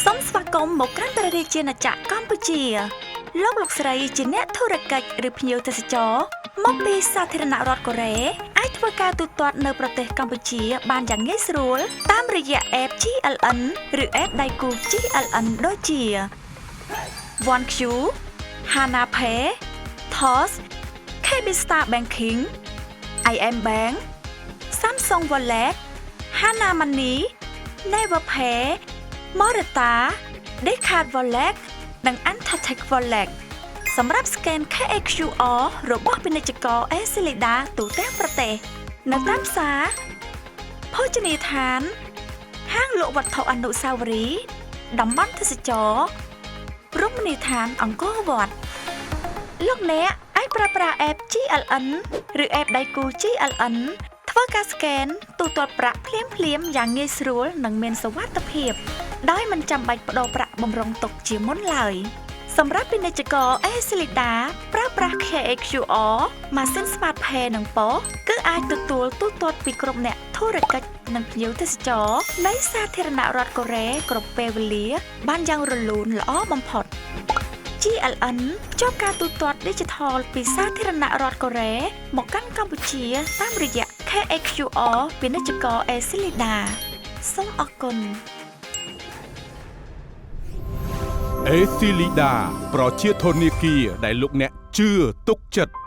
សូមស្វាគមន៍មកកាន់ព្រះរាជាណាចក្រកម្ពុជា លោកលោកស្រីជាអ្នកធុរកិច្ចឬភ្ញៀវទេសចរមកពីសាធារណរដ្ឋកូរ៉េអាចធ្វើការទូទាត់នៅប្រទេសកម្ពុជាបានយ៉ាងងាយស្រួលតាមរយៈ app GLN ឬ app ដៃគូ GLN ដូចជា OneQ, Hana Pay, Toss, KB Star Banking, IM Bank, Samsung Wallet, Hana Money, Naver Pay, Morata, Descartes Wallet និង Antatech Wallet សម្រាប់ scan KHQR របស់ពាណិជ្ជករ ACLEDA ទូទាំងប្រទេស នៅតាមផ្សារភោជនីយដ្ឋាន ហាងលក់វត្ថុអនុស្សាវរីយ៍តំបន់ទេសចរណ៍រមណីយដ្ឋានអង្គរវត្តលោកអ្នកអាចប្រើប្រាស់ app GLN ឬ app ដៃគូ GLN ធ្វើការ scan ទូទាត់ប្រាក់ភ្លាមៗយ៉ាងងាយស្រួលនិងមានសុវត្ថិភាព ដោយមិនចាំបាច់ប្ដូរប្រាក់បម្រុងទុកជាមុនឡើយសម្រាប់ពាណិជ្ជករ ACLEDA ប្រើប្រាស់ KHQR ម៉ាស៊ីន Smart Pay និង POS គឺអាចទទួលទូទាត់ពីគ្រប់អ្នកធុរកិច្ចនិងភ្ញៀវទេសចរនៃសាធារណរដ្ឋកូរ៉េគ្រប់ពេលវេលា បានយ៉ាងរលូនល្អបំផុត GLN ភ្ជាប់ការទូទាត់ឌីជីថលពីសាធារណរដ្ឋកូរ៉េមកកាន់កម្ពុជាតាមរយៈ KHQR ពាណិជ្ជករ ACLEDA សូមអរគុណ អេស៊ីលីដាប្រជាធនាគារដែលលោកអ្នកជឿទុកចិត្ត។